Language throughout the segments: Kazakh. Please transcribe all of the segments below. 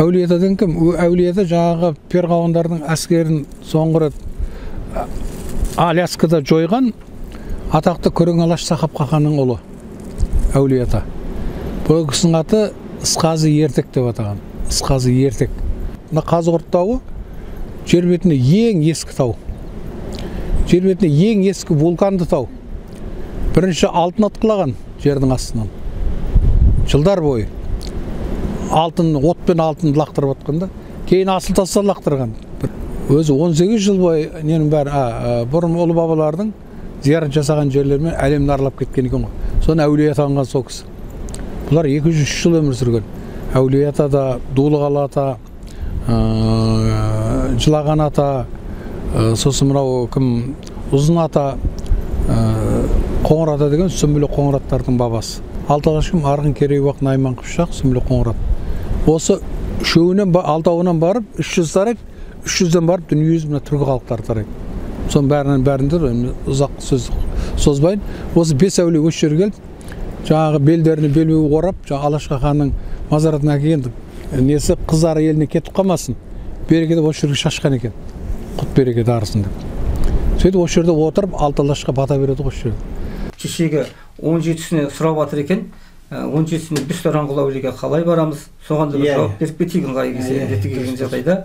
Әулие Атадан кім? Әулие Ата жаңағы перғауындардың әскерін соңғы рет Аляскада жойған атақты Күрең Алаш Сахап қақанның ұлы Әулие Ата. Бұл кісінің аты Ысқазы Ертек деп атаған. Ысқазы Ертек. Мына Қазығұрт тауы жер бетінде ең ескі тау. Жер бетінде ең ескі вулканды тау. Бірінші алтын атқылаған жердің астынан. Жылдар бойы алтын, отпен алтын лақтырып атқанда, кейін асыл тастар лақтырған. Өзі 18 жыл бойы ненің бәрі, бұрын ұлы бабалардың зиярат жасаған жерлермен әлемді аралап кеткен екен ғой. Соны әулие атанған сол кісі. Бұлар 203 жыл өмір сүрген. Әулие Ата да, Дулығалы ата, Жылаған ата, сосын мынау кім, Ұзын ата, Қоңыр ата деген Сүмбілі Қоңыраттардың бабасы. Алты алаш кім? Арғын, Керей, Уақ, Найман, Қыпшақ, Сүмбілі Қоңырат. Осы үшеуінен, алтауынан барып 300 тарайды, 300-ден барып дүниежүзі мына түркі халықтары тарайды. Соның бәрінен бәрінде ұзақ сөз созбайын. Осы 5 әулие осы жерге келіп, жаңағы белдеріне белбеу орап, жаңағы Алаш қақанның мазаратына әкелген несі қыздары еліне кетіп қалмасын, береке деп осы жерге шашқан екен. Құт береке дарысын деп. Сөйтіп осы жерде отырып алты алашқа бата береді ғой осы жерде. Кешегі 17-сіне сұрап жатыр екен, 17-сіне Бестораңғыл әулиеге қалай барамыз, соған да бір жауап беріп кетейік ыңғайы келсе, реті келген жағдайда.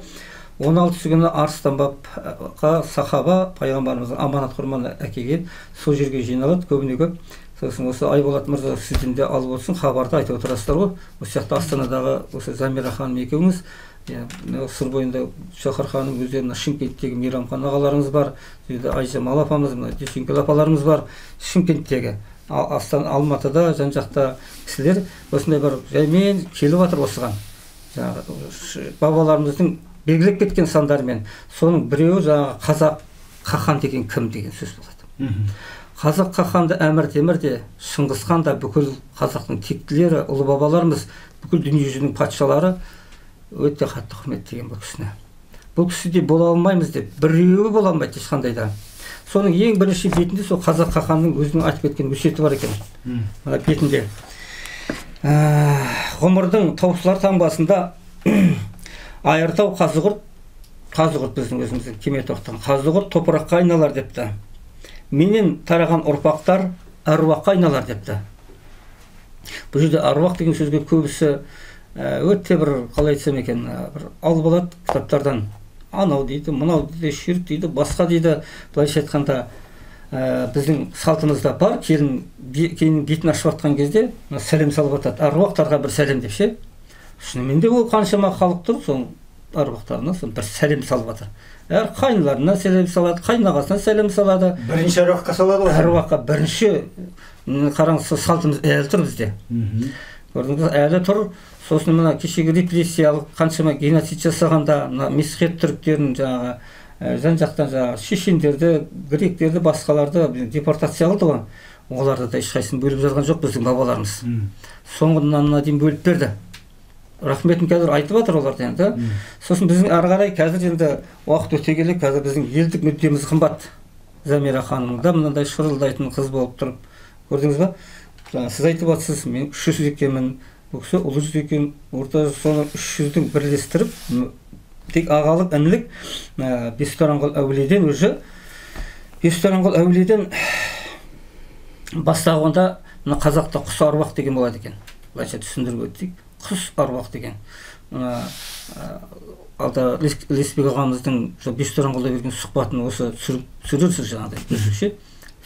16-сы күні Арыстанбапқа сахаба пайғамбарымыздың аманат құрманы әкелген, сол жерге жиналады көбіне көп. Сосын осы Айболат мырза сізден де алып отырсын, хабарды айтып отырасыздар ғой. Осы жақта Астанадағы осы Замира ханым екеуіңіз, Сыр бойында Шахар ханым өздері, мына Шымкенттегі Мейрамхан ағаларыңыз бар, жерде Айжамал апамыз, мына Дүйсенкел апаларымыз бар Шымкенттегі. Астана, Алматыда жан жақта кісілер осындай бір жаймен келіп жатыр осыған. Жаңағы бабаларымыздың белгілеп кеткен сандармен, соның біреуі жаңағы қазақ қахан деген кім деген сөз болады. Қазақ қаханды Әмір Темір де, Шыңғыс хан да, бүкіл қазақтың тектілері, ұлы бабаларымыз, бүкіл дүниежүзінің патшалары өте қатты құрметтеген бұл кісіні. Бұл кісідей бола алмаймыз деп, біреуі бола алмайды ешқандай да. Соның ең бірінші бетінде сол қазақ қаханның өзінің айтып кеткен өсиеті бар екен. Мына бетінде. Ғұмырдың таусылар таңбасында Айыртау Қазығұрт, Қазығұрт біздің өзіміздің кеме тоқтан, Қазығұрт топыраққа айналар депті. Менен тараған ұрпақтар әруаққа айналар депті. Бұл жерде әруақ деген сөзге көбісі өте бір, қалай айтсам екен, бір алып алады кітаптардан. Анау дейді, мынау дейді, ширк дейді, басқа дейді. Былайша айтқанда, біздің салтымызда бар, келін бетін ашып жатқан кезде сәлем салып жатады. Әруақтарға бір сәлем деп ше. Шынымен де ол қаншама халық тұр, соның әруақтарына соны бір сәлем салып жатыр. Әр қайныларына сәлем салады, қайнағасына сәлем салады. Бірінші әруаққа салады ғой. Әруаққа бірінші, қараңыз, салтымыз әлі тұр бізде. Көрдіңіз, әлі тұр. Сосын мына кешегі репрессиялық қаншама геноцид жасағанда, мына месхет түріктерін жаңағы жан жақтан жаңағы шешендерді, гректерді, басқаларды депортация қылды ғой. Оларды да ешқайсысын бөліп жарған жоқ біздің бабаларымыз. Соңғы нанына дейін бөліп берді. Рахметін қазір айтып жатыр олар енді. Сосын біздің ары қарай қазір енді уақыт өте келе қазір біздің елдік мүддеміз қымбат. Замира ханым да мынандай шырылдайтын қыз болып тұрып, көрдіңіз ба? Сіз айтып жатсыз, мен 300 екенмін, бұл кісі ұлы жүз екен, орта жүз, соны 300-дің бірлестіріп, тек ағалық, інілік Бестораңғыл әулиеден уже Бестораңғыл әулиеден бастағанда мына қазақта құс аруақ деген болады екен. Былайша түсіндіріп өтсек, құс аруақ деген. Мына алда Лесбек ағамыздың Бестораңғылда берген сұхбатын осы түсірерсіз жаңағыдай түсірсе,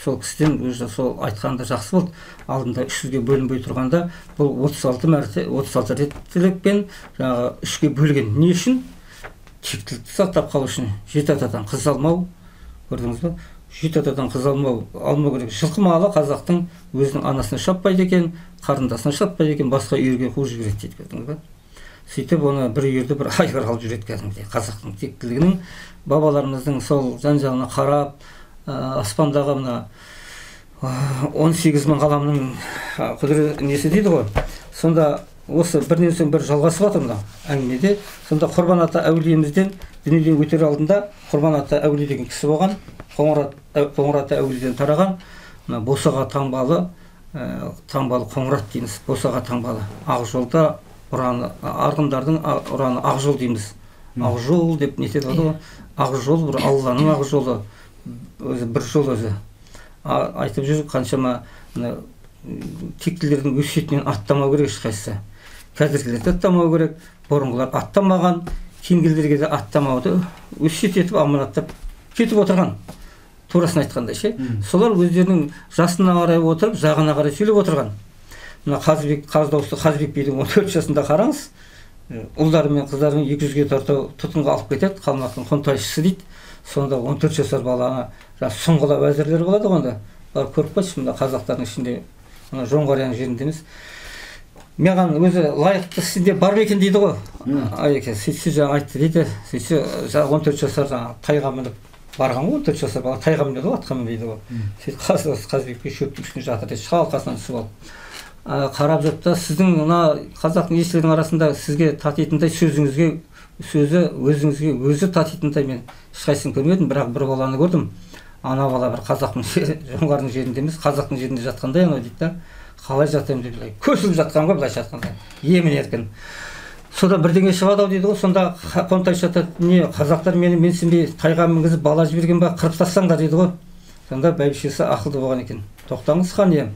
сол кісіден уже сол айтқанда жақсы болды. Алдында 300-ге бөлінбей тұрғанда бұл 36 мәрте, 36 реттілікпен жаңағы 3-ге бөлген. Не үшін? Тектілікті сақтап қалу үшін. Жеті атадан қыз алмау, көрдіңіз ба? Жеті атадан қыз алмау, алмау керек. Жылқы малы қазақтың өзінің анасына шаппайды екен, қарындасына шаппайды екен, басқа үйірге қуып жібереді дейді, көрдіңіз ба? Сөйтіп оны бір үйірді бір айғыр алып жүреді кәдімгідей. Қазақтың тектілігінің, бабаларымыздың сол жан-жағына қарап, аспандағы мына 18 мың ғаламның құдірет несі дейді ғой. Сонда осы бірінен соң бір жалғасып жатыр мына әңгімеде. Сонда Құрбан ата әулиемізден дүниеден өтер алдында Құрбан ата әулие деген кісі болған, Қоңыр ата әулиеден тараған, мына босаға таңбалы, таңбалы Қоңырат дейміз, босаға таңбалы. Ақ жолда ұраны, арғындардың ұраны ақ жол дейміз. Ақ жол деп нетеді ғой. Ақ жол бір Алланың ақ жолы, өзі бір жол өзі. Айтып жүр қаншама тектілердің өсиетінен аттамау керек ешқайсысы. Қазіргілерді аттамау керек, бұрынғылар аттамаған, кейінгілерге де аттамауды өсиет етіп аманаттап кетіп отырған. Турасын айтқанда ше. Солар өздерінің жасына қарай отырып, жағына қарай сөйлеп отырған. Мына Қазыбек, қаз дауысты Қазыбек бидің 14 жасында қараңыз, ұлдары мен қыздарын 200-ге тарта тұтқынға алып кетеді, қалмақтың қонтайшысы дейді. Сонда 14 жасар баланы сұңғыла уәзірлер болады ғой онда. Барып көріп қойшы, мына қазақтардың ішінде, мына Жоңғарияның жерінде емес. Маған өзі лайықты сізде бар ма екен дейді ғой. Айеке, сөйтсе жаңа айтты дейді. Сөйтсе 14 жасар жаңа тайға мініп барған ғой, 14 жасар бала тайға мінеді ғой, атқа мінбейді ғой. Сөйтіп Қазыбек би шөптің үстінде жатыр дейді, шалқасынан түсіп алып. Қарап жүріп та, сіздің мына қазақтың елшілерінің арасында сізге татитындай сөзіңізге, сөзі өзіңізге өзі татитындай мен ешқайсысын көрмедім, бірақ бір баланы көрдім. Ана бала бір қазақтың жоңғардың жерінде емес, қазақтың жерінде жатқандай анау дейді да. Қалай жатамын деп былай көсіліп жатқан ғой, былайша айтқанда, емін еркін. Содан бірдеңе шығады ау дейді ғой. Сонда қонтайшы айтады, не қазақтар мені менсінбей тайға мінгізіп бала жіберген ба, қырып тастаңдар дейді ғой. Сонда бәйбішесі ақылды болған екен. Тоқтаңыз хан ием,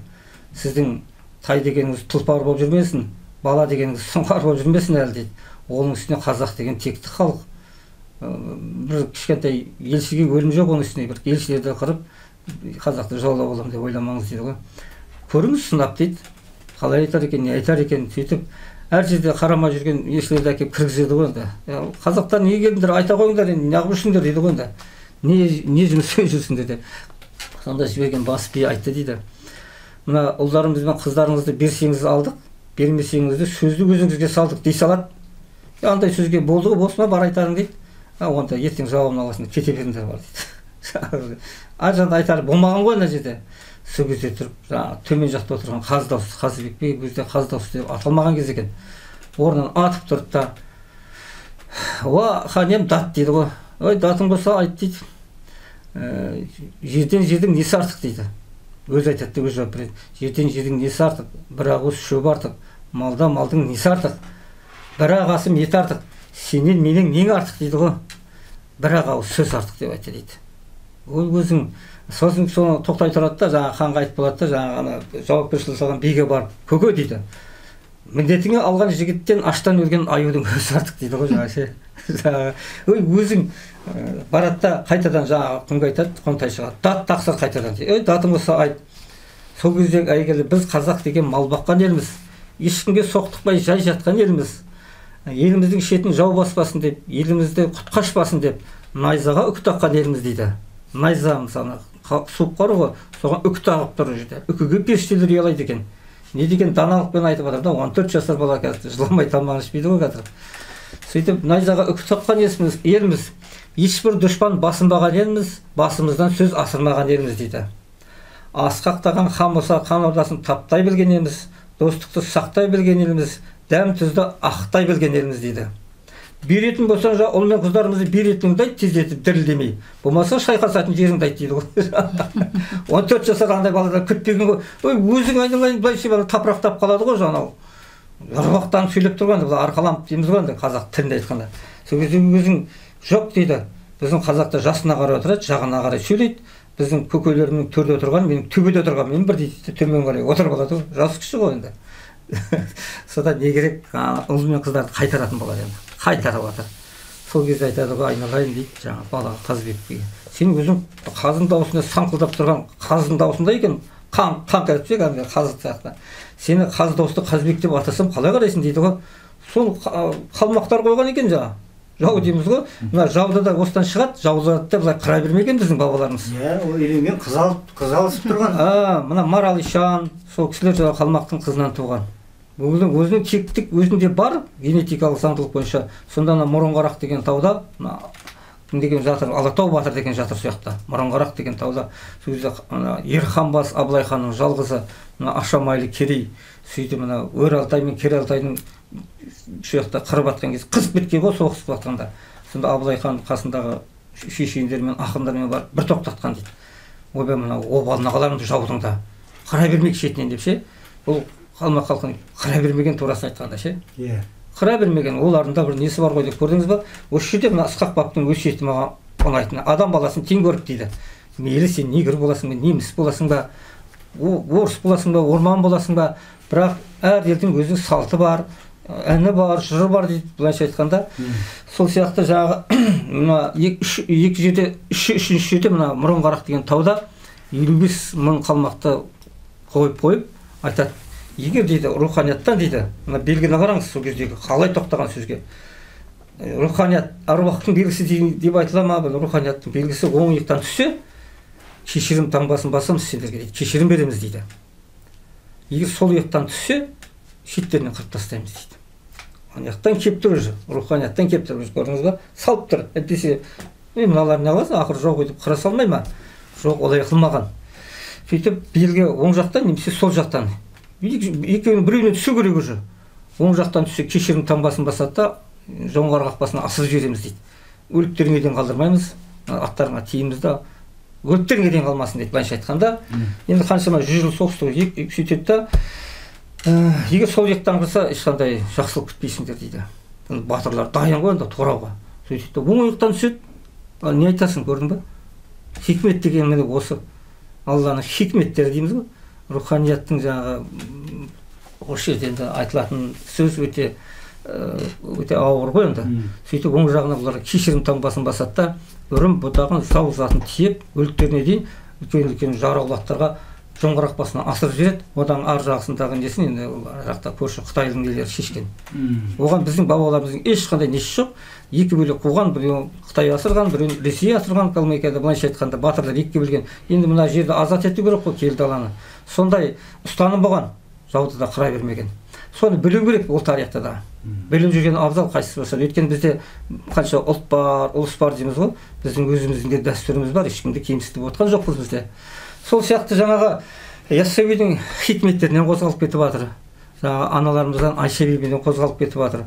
сіздің тай дегеніңіз тұлпар болып жүрмесін, бала дегеніңіз сұңқар болып жүрмесін әлі дейді. Оның үстіне қазақ деген текті халық. Бір кішкентай елшіге өлім жоқ, оның үстіне бір елшілерді қырып қазақты жаулап аламын деп ойламаңыз дейді ғой. Көріңіз сынап дейді, қалай айтар екен, не айтар екен. Сөйтіп әр жерде қарамай жүрген елшілерді әкеліп кіргізеді ғой енді. Қазақтар неге келдіңдер, айта қойыңдар енді, неғып жүрсіңдер дейді ғой енді, не жұмыспен жүрсіңдер деп. Сонда жіберген бас би айтты дейді, мына ұлдарымыз бен қыздарыңызды берсеңіз алдық, бермесеңіз де сөзді өзіңізге салдық дей салады. Андай сөзге болды ғой, болсын ба, бар айтарың дейді. Онда ертең жауабын аласың, кете беріңдер бар дейді. Ар жағында айтары болмаған ғой ана жерде. Сол кезде тұрып, жаңағы төмен жақта отырған қаз дауыс, Қазыбек би өзі қаз дауыс деп аталмаған кез екен. Орнынан атып тұрды да, уа хан ием, дат дейді ғой. Ой, датың болса айт дейді. Жерден жердің несі артық дейді. Өзі айтады, өзі жауап береді. Жерден жердің несі артық, бір ауыз шөп артық, малда малдың несі артық, бір ағасым еті артық, сенен менің нең артық дейді ғой. Бір ауыз сөз артық деп айтты дейді. Ол өзің сосын соны тоқтай тұрады да, жаңағы ханға айтып болады да, жаңағы ана жауапкершілік салған биге барып, көке дейді, міндетіңе алған жігіттен аштан өлген аюдың өзі артық дейді ғой жаңағы ше. Ой, өзің барады да қайтадан жаңағы күнге айтады, қонтайшыға, дат тақсыр қайтадан дейді. Ой, датың болса айт. Сол кезде әйгілі біз қазақ деген мал баққан елміз, ешкімге соқтықпай жай жатқан елміз, еліміздің шетін жау баспасын деп, елімізді құт қашпасын деп найзаға үкі таққан елміз дейді. Найза мысалы суық қар ғой, соған үкі тағып тұр жерде. Үкіге періштелер ұялайды екен. Не деген даналықпен айтып жатыр да, 14 жасар бала қазір жыламай тамағын ішпейді ғой қазір. Сөйтіп найзаға үкі таққан елміз, ешбір дұшпан басынбаған елміз, басымыздан сөз асырмаған елміз дейді. Асқақтаған хан болса хан ордасын таптай білген елміз, достықты сақтай білген елміз, дәм тұзды ақтай білген елміз дейді. Беретін болсаң, ұл мен қыздарымызды беретініңді айт, тездетіп дірілдемей. Болмаса шайқасатын жеріңді айт дейді ғой. 14 жасар андай баладан күтпеген ғой. Ой, өзің айналайын былай ше, тапырақтап қалады ғой жаңау. Ұрпақтан сөйлеп тұрған, бұл арқаланып дейміз ғой енді қазақ тілінде айтқанда. Сол кезде өзің жоқ дейді. Біздің қазақта жасына қарай отырады, жағына қарай сөйлейді. Біздің көкелерімнің төрде отырған, менің төбеде отырған, мен бірдей төмен қарай отырып алады ғой. Жасы кіші ғой енді. Содан не керек, ұл мен қыздарды қайтаратын болады енді. Қайтарып жатыр. Сол кезде айтады ғой, айналайын дейді жаңа бала Қазыбек биге. Сен өзің қазының дауысында саңқылдап тұрған қазының дауысында екен, қан қайтып ше, кәдімгі қазы сияқты. Сені қазы дауысты Қазыбек деп атасам қалай қарайсың дейді ғой. Сол қалмақтар қойған екен жаңа. Жау дейміз ғой. Мына жауды да осыдан шығады, жауларды да былай қыра бермеген біздің бабаларымыз. Иә, ол үйленген қыз алып, қыз алысып тұрған. Мына Марал ишан, сол кісілер жаңа қалмақтың қызынан туған. Өзінің тектік өзінде бар генетикалық заңдылық бойынша. Сонда ана Мұрынқарақ деген тауда, мына кім деген жатыр, Алатау батыр деген жатыр сол жақта. Мұрынқарақ деген тауда сол кезде ана Ерханбас Абылай ханның жалғызы мына Ашамайлы Керей сөйтіп мына Өр Алтай мен Кер Алтайдың сол жақта қырып атқан кезде қызып кеткен ғой соғысып жатқанда. Сонда Абылай хан қасындағы шешендермен, ақындармен барып бір тоқтатқан дейді. Ойбай, мына обалына қалармыз жаудың да. Қарай бермек шетінен деп ше. Бұл қалмақ халқын қарай бермеген турасын айтқанда ше. Иә. Қыра бермеген, олардың да бір несі бар ғой деп көрдіңіз ба? Осы жерде мына Ысқақ баптың өсиеті маған ұнайтын. Адам баласын тең көріп дейді. Мейлі сен негр боласың ба, неміс боласың ба, орыс боласың ба, орман боласың ба, бірақ әр елдің өзінің салты бар, әні бар, жыры бар дейді, былайша айтқанда. Сол сияқты жаңағы мына екі жерде, үшінші жерде мына Мұрынқарақ деген тауда 55 мың қалмақты қойып айтады. Егер дейді руханияттан дейді, мына белгіні қараңыз сол кездегі қалай тоқтаған сөзге. Руханият аруақтың белгісі деп айтыла ма? Бұл руханияттың белгісі оң иықтан түссе, кешірім таңбасын басамыз сендерге дейді, кешірім береміз дейді. Егер сол иықтан түссе, шеттерінен қырып тастаймыз дейді. Ана жақтан келіп тұр уже, руханияттан келіп тұр, көрдіңіз ба? Салып тұр. Әйтпесе, мыналар не қыласың, ақыры жоқ өйтіп қыра салмай ма? Жоқ, олай қылмаған. Сөйтіп белгі оң жақтан немесе сол жақтан. Екеуінің біреуіне түсу керек уже. Оң жақтан түссе кешірім таңбасын басады да, жоңғар қақпасына асырып жібереміз дейді. Өліктеріңе дейін қалдырмаймыз, аттарыңа тиеміз да, өліктеріңе дейін қалмасын дейді, былайша айтқанда. Енді қаншама 100 жыл соғысты, сөйтеді да, егер сол жақтан қырса, ешқандай жақсылық күтпейсіңдер дейді. Батырлар дайын ғой енді торауға. Сөйтеді, оң жақтан түседі. Ал не айтасың, көрдің ба? Хикмет деген міне осы. Алланың хикметтері дейміз ғой. Руханияттың жаңағы осы жерде енді айтылатын сөз өте өте ауыр ғой енді. Сөйтіп оң жағына бұлар кешірім таңбасын басады да, үрім бұтағын сау затын тиеп, өліктеріне дейін үлкен-үлкен жараулақтарға жоңғар қақпасына асырып жібереді. Одан ар жағысындағы несін енді ол ар жақта көрші Қытайдың нелері шешкен. Оған біздің бабаларымыздың ешқандай несі жоқ. Екі бөлек қуған, біреуін Қытай асырған, біреуін Ресей асырған, Калмыкияда былайша айтқанда батырлар екіге бөлген. Енді мына жерді азат ету керек қой, киелі даланы. Сондай ұстаным болған, жауды да қыра бермеген. Соны білу керек ол тарихта да. Біліп жүрген абзал қайсысы болса. Өйткені бізде қанша ұлт бар, ұлыс бар дейміз ғой. Біздің өзіміздің де дәстүріміз бар, ешкімді кемсітіп отқан жоқпыз бізде. Сол сияқты жаңағы Яссауидің хикметтерінен қозғалып кетіп жатыр. Жаңағы аналарымыздан Айша бибиден қозғалып кетіп жатыр.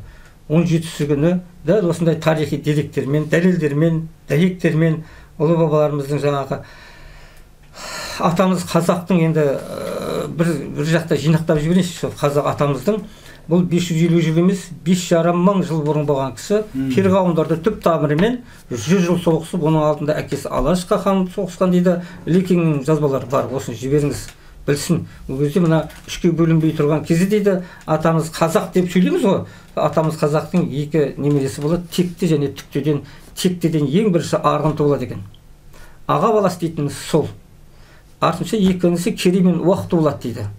17 күні дәл осындай тарихи деректермен, дәлелдермен, дәйектермен ұлы бабаларымыздың жаңағы атамыз қазақтың енді бір жақта жинақтап жіберейінші, сол қазақ атамыздың бұл 550 жыл емес, 5,5 мың жыл бұрын болған кісі, перғауындарды түп тамырымен 100 жыл соғысып, оның алдында әкесі Алаш хан соғысқан дейді. Лекеңнің жазбалары бар, осыны жіберіңіз, білсін. Ол кезде мына үшке бөлінбей тұрған кезі дейді, атамыз қазақ деп сөйлейміз ғой. Атамыз қазақтың екі немересі болады, текті және түктеден. Тектіден ең бірінші арғын туылады екен. Аға баласы дейтініміз сол. Артынша екі інісі Керей мен Уақ туылады дейді.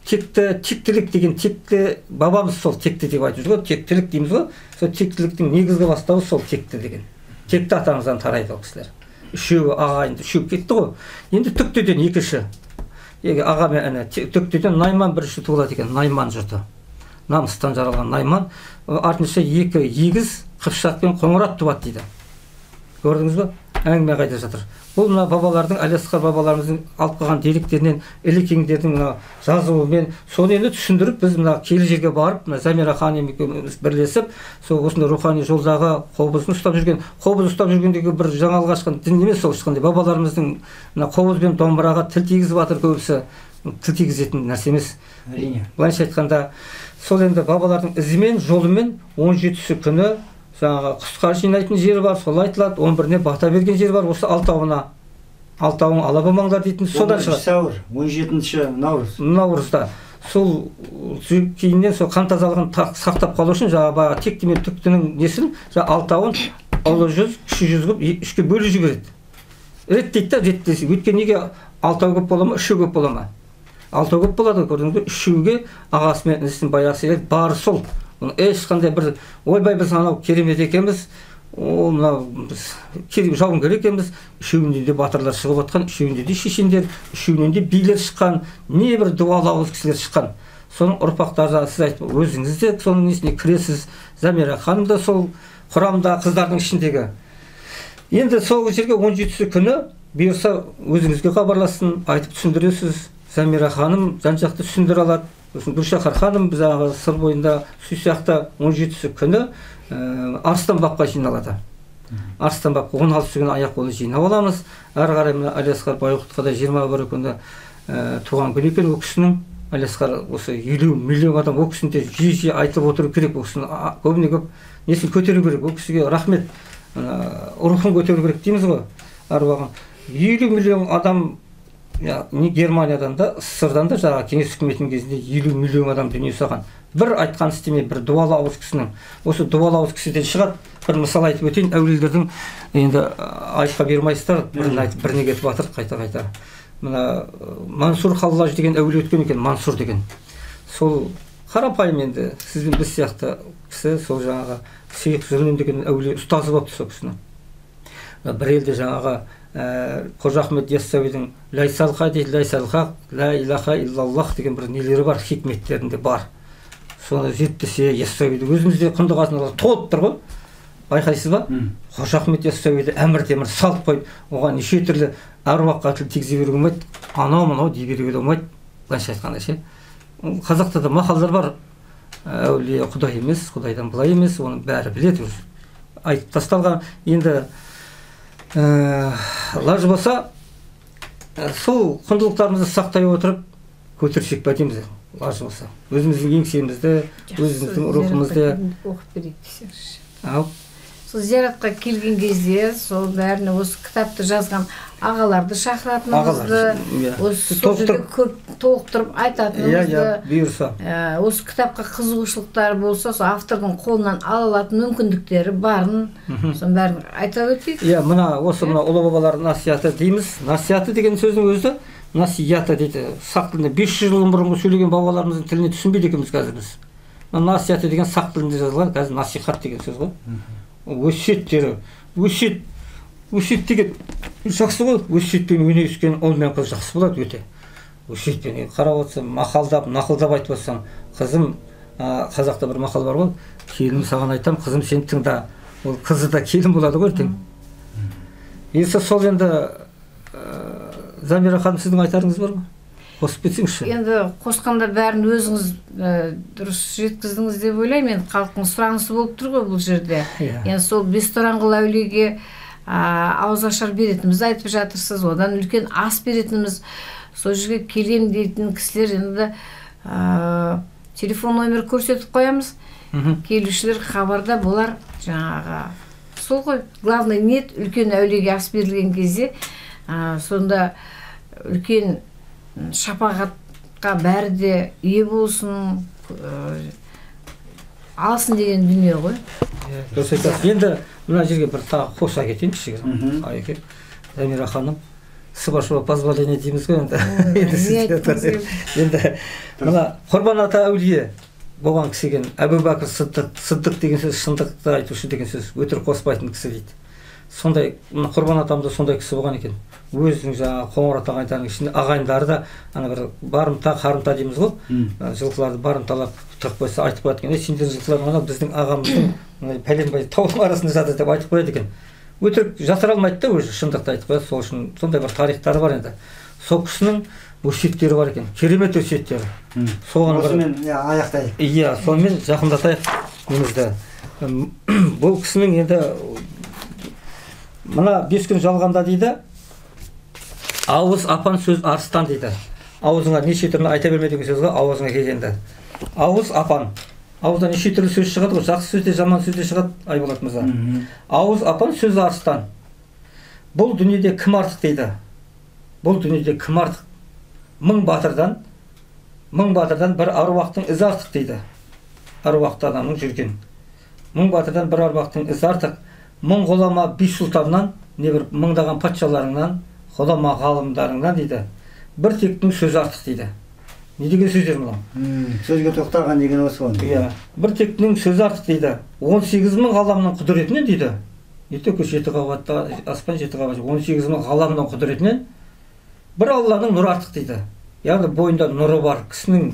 Текті, тектілік деген текті бабамыз сол текті деп айтып жүр ғой, тектілік дейміз ғой. Сол тектіліктің негізгі бастауы сол текті деген. Текті атамыздан тарайды ол кісілер. Үшеуі ағайынды, үшеуі кетті ғой. Енді түктеден екінші. Аға мен іні, түктеден Найман бірінші туылады екен, Найман жұрты. Намыстан жаралған Найман. Артынша екі егіз Қыпшақ пен Қоңырат туады дейді. Көрдіңіз ба? Әңгіме қайда жатыр. Бұл мына бабалардың, Әлиасқар бабаларымыздың алып қалған деректерінен, ілекеңдердің мына жазуымен, соны енді түсіндіріп, біз мына киелі жерге барып, мына Замира ханым екеуміз бірлесіп, сол осындай рухани жолдағы қобызын ұстап жүрген, қобыз ұстап жүргендегі бір жаңалық ашқан дін емес сол ешқандай. Бабаларымыздың мына қобыз бен домбыраға тіл тигізіп жатыр көбісі, тіл тигізетін нәрсе емес. Әрине. Былайша айтқанда, сол енді бабалардың ізімен, жолымен 17 күні жаңағы құсқа жинайтын жері бар, сол айтылады, 11-не бата берген жері бар, осы алтауына, алтауын ала болмаңдар дейтін содан шығады. 11 сәуір, 17 наурыз. Наурызда. Сол кейіннен сол қан тазалығын сақтап қалу үшін жаңағы баяғы текті мен түктінің несін, жаңағы алтауын ұлы жүз, кіші жүз қылып үшке бөліп жібереді. Реттейді да, реттесе. Өйткені неге алтау көп бола ма, үшеу көп бола ма? Алтау көп болады, көрдіңіз бе? Үшеуге ағасы мен інісінің баяғы себеп бары сол. Ешқандай бір ойбай біз анау керемет екенбіз, о мынау біз керемет жауынгер екенбіз, үшеуінде де батырлар шығып отқан, үшеуінде де шешендер, үшеуінен де билер шыққан, не бір дуалы ауыз кісілер шыққан. Соның ұрпақтары, сіз айтып, өзіңіз де соның несіне кіресіз, Замира ханым да сол құрамда қыздардың ішіндегі. Енді сол жерге 17 күні бұйырса өзіңізге хабарлассын, айтып түсіндіресіз. Замира ханым жан-жақты түсіндіре алады. Сосын Гүлшахар ханым жаңағы Сыр бойында сүй сияқты 17 күні Арыстан бапқа жиналады. Арыстан бапқа 16 күні аяқ қолы жинап аламыз. Әрі қарай мына Әлиасқар Байғұтқа да 21 күні туған күні екен ол кісінің. Әлиасқар, осы 50 миллион адам ол кісіні де жиі-жиі айтып отыру керек, ол кісінің көбіне көп несін көтеру керек, ол кісіге рахмет, рухын көтеру керек дейміз ғой, әруағын. 50 миллион адам, не Германиядан да, СССР-дан да, жаңағы кеңес үкіметінің кезінде 50 миллион адам дүние салған. Бір айтқан істемей, бір дуалы ауыз кісінің, осы дуалы ауыз кісіден шығады. Бір мысал айтып өтейін, әулиелердің енді айтқа бермайсыздар, бірін айтып, біріне кетіп жатыр қайта-қайта. Мына Мансур Халлаж деген әулие өткен екен, Мансур деген. Сол қарапайым енді сіз бен біз сияқты кісі, сол жаңағы Сейх Зүлмін деген әулие ұстазы болыпты сол кісінің. Бір елде жаңағы Қожа Ахмет Яссауидің ләйсал хадис, ләйсал хақ, лә илаха иллаллах деген бір нелері бар, хикметтерінде бар. Соны зерттесе, Яссауиді өзімізде құнды қазыналар толып тұр ғой. Байқайсыз ба? Қожа Ахмет Яссауиді әмір темір салып қойып, оған неше түрлі әруаққа тіл тигізе беруге болмайды, анау мынау дей беруге де болмайды, былайша айтқанда ше. Қазақта да мақалдар бар, әулие құдай емес, құдайдан былай емес, оның бәрі біледі уже. Айтып тасталған. Енді лажы болса, сол құндылықтарымызды сақтай отырып көтерсек пе дейміз, лажы болса. Өзіміздің еңсемізді, өзіміздің рухымызды оқып берейік десеңізші. Ау. Сол зияратқа келген кезде сол бәріне осы кітапты жазған ағаларды шақыратынымызды, осы сол жерде көп толықтырып айтатынымызды, бұйырса. Осы кітапқа қызығушылықтары болса, сол автордың қолынан ала алатын мүмкіндіктері барын, соның бәрін айта өтейік. Иә, мына осы мына ұлы бабалардың насихаты дейміз. Насихаты деген сөздің өзі насихаты дейді. Сақ тілінде 500 жыл бұрынғы сөйлеген бабаларымыздың тіліне түсінбейді екенбіз қазір біз. Насихаты деген сақ тілінде жазылған, қазір насихат деген сөз ғой. Өсиеттері, өсиет, өсиет деген жақсы ғой, өсиетпен өнер өскен ұл мен қыз жақсы болады өте. Өсиетпен қарап отырсаң, мақалдап, нақылдап айтып отырсаң, қызым, қазақта бір мақал бар ғой, келінім саған айтам, қызым сен тыңда. Ол қызы да келін болады ғой ертең. Енді сол енді Замира ханым, сіздің айтарыңыз бар ма? Қосып кетсеңізші. Енді қосқанда бәрін өзіңіз дұрыс жеткіздіңіз деп ойлаймын. Енді халықтың сұранысы болып тұр ғой бұл жерде. Енді сол Бестораңғыл әулиеге ауызашар беретінімізді айтып жатырсыз, одан үлкен ас беретініміз, сол жерге келем дейтін кісілер енді телефон номер көрсетіп қоямыз. Келушілер хабарда болар жаңағы. Сол ғой, главный ниет үлкен әулиеге ас берілген кезде сонда үлкен шапағатқа бәрі де ие болсын, алсын деген дүние ғой. Дұрыс айтасыз. Енді мына жерге бір тағы қоса кетейін кішігірім. Айеке, Замира ханым, с вашего позволения дейміз ғой енді. Енді мына Құрбан ата әулие болған кісі екен, Әбу Бәкір Сыддық, Сыддық деген сөз шындықты айтушы деген сөз, өтірік қоспайтын кісі дейді. Сондай Құрбан атам да сондай кісі болған екен. Өзінің жаңағы Қоңырат ағайындарының ішінде ағайындары да ана бір барымта, қарымта дейміз ғой. Жылқыларды барымталап тығып қойса айтып қояды екен. Сендердің жылқыларың ана біздің ағамыздың пәленбай таудың арасында жатыр деп айтып қояды екен. Өтірік жасыра алмайды да, өзі шындықты айтып қояды. Сол үшін сондай бір тарихтары бар енді. Сол кісінің өсиеттері бар екен, керемет өсиеттері. Соған осымен аяқтайық. Иә, сонымен жақындатайық немізді. Бұл кісінің енді мына 5 күн жалғанда дейді, ауыз апан сөз арыстан дейді. Аузыңа неше түрлі айта берме деген сөз ғой, аузыңа келгенде. Ауыз апан. Ауыздан неше түрлі сөз шығады ғой, жақсы сөз де, жаман сөз де шығады, Айболат мырза. Ауыз апан сөз арыстан. Бұл дүниеде кім артық дейді. Бұл дүниеде кім артық? Мың батырдан бір аруақтың ізі артық дейді. Аруақты адамның жүрген. Мың батырдан бір аруақтың ізі артық. Мың ғұлама бес сұлтаннан, не бір мыңдаған патшаларыңнан, ғұлама ғалымдарыңнан дейді. Бір тектің сөзі артық дейді. Не деген сөздер мынау? Сөзге тоқтаған деген осы ғой. Иә, бір тектінің сөзі артық дейді. 18 мың ғаламның құдіретінен дейді. Не только жеті қабатта аспан, жеті қабат, 18 мың ғаламның құдіретінен бір Алланың нұры артық дейді. Яғни бойында нұры бар кісінің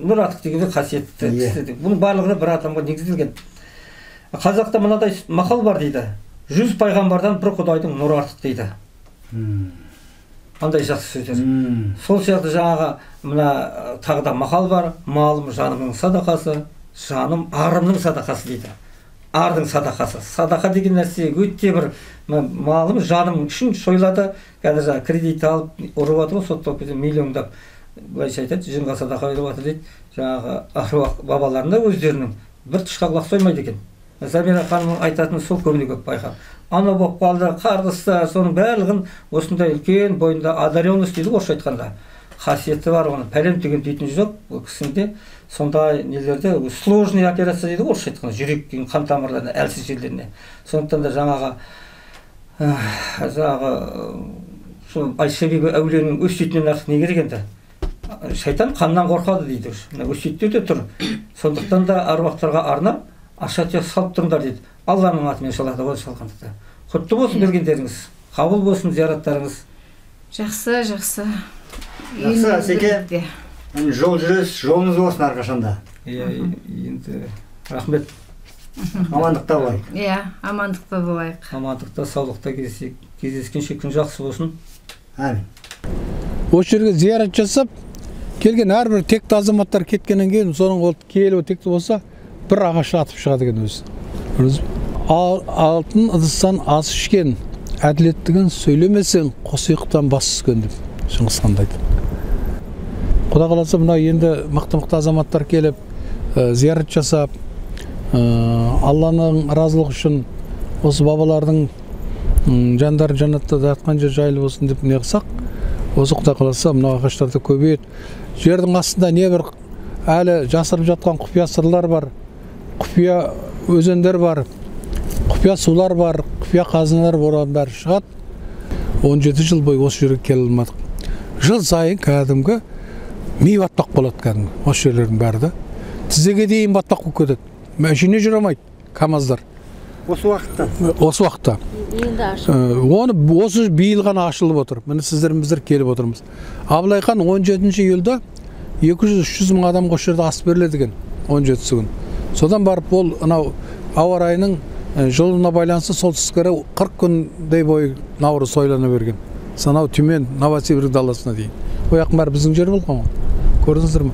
нұры артық дегенде қасиетті кісі. Бұның барлығы бір адамға негізделген. Қазақта мынадай мақал бар дейді. 100 пайғамбардан бір құдайдың нұры артық дейді. Қандай жақсы сөздер. Сол сияқты жаңағы мына тағы да мақал бар. Малым жанымның садақасы, жаным арымның садақасы дейді. Ардың садақасы. Садақа деген нәрсе өте бір малым жаным үшін сойылады. Қазір жаңағы кредит алып ұрып жатыр ғой, сотталып кеткен миллиондап. Былайша айтады, жынға садақа беріп жатыр дейді. Жаңағы аруақ бабаларына өздерінің бір тышқақ лақ соймайды екен. Замира ханымның айтатыны сол көбіне көп байқап. Анау болып қалды, қарғыста, соның барлығын осындай үлкен бойында одаренность дейді орысша айтқанда. Қасиеті бар, оның пәлен түген дейтін жоқ. Бұл кісінде сондай нелерде сложный операция дейді орысша айтқанда, жүрек қан тамырларына, әлсіз жерлеріне. Сондықтан да жаңағы сол Айша бибі әулиенің өсиетінен артық не керек енді? Шайтан қаннан қорқады дейді. Мына өсиеттер де тұр. Сондықтан да аруақтарға арнап ақша тек салып тұрыңдар дейді. Алланың атымен салады ғой салғанда да. Құтты болсын бергендеріңіз, қабыл болсын зияраттарыңыз. Жақсы, жақсы. Жақсы, Асеке. Жол жүресіз, жолыңыз болсын әрқашанда. Иә, енді рахмет. Амандықта болайық. Иә, амандықта болайық. Амандықта, саулықта кездескенше күн жақсы болсын. Әмин. Осы жерге зиярат жасап, келген әрбір текті азаматтар кеткеннен кейін, соның ол келуі текті болса, бір ағаш атып шығады екен өзі. Алтын ыдыстан ас ішкен, әділеттігін сөйлемесең, қос иықтан бас түскен деп Шыңғыс хан айтады. Құда қаласа, мына енді мықты-мықты азаматтар келіп, зиярат жасап, Алланың разылығы үшін осы бабалардың жандары жәннатта жатқан жер жайлы болсын деп не қылсақ, осы Құдай қаласа мына ағаштарды көбейет. Жердің астында не бір әлі жасырып жатқан құпия сырлар бар, құпия өзендер бар, құпия сулар бар, құпия қазыналар бар, олардың бәрі шығады. 17 жыл бойы осы жерге келе алмадық. Жыл сайын кәдімгі ми батпақ болады кәдімгі осы жерлердің бәрі де. Тізеге дейін батпақ болып кетеді. Мәшине жүре алмайды КАМАЗдар. Осы уақытта? Осы уақытта. Енді ашылды. Оны осы биыл ғана ашылып отыр. Міне сіздер біздер келіп отырмыз. Абылай хан 17 июльда 200-300 мың адамға осы жерде ас беріледі екен 17 күн. Содан барып ол анау ауа райының жылына байланысты солтүстікке қарай 40 күндей бойы наурыз тойлана берген. Сонау Түмен, Новосибирск даласына дейін. Ол жақтың бәрі біздің жер болған ғой. Көрдіңіздер ме?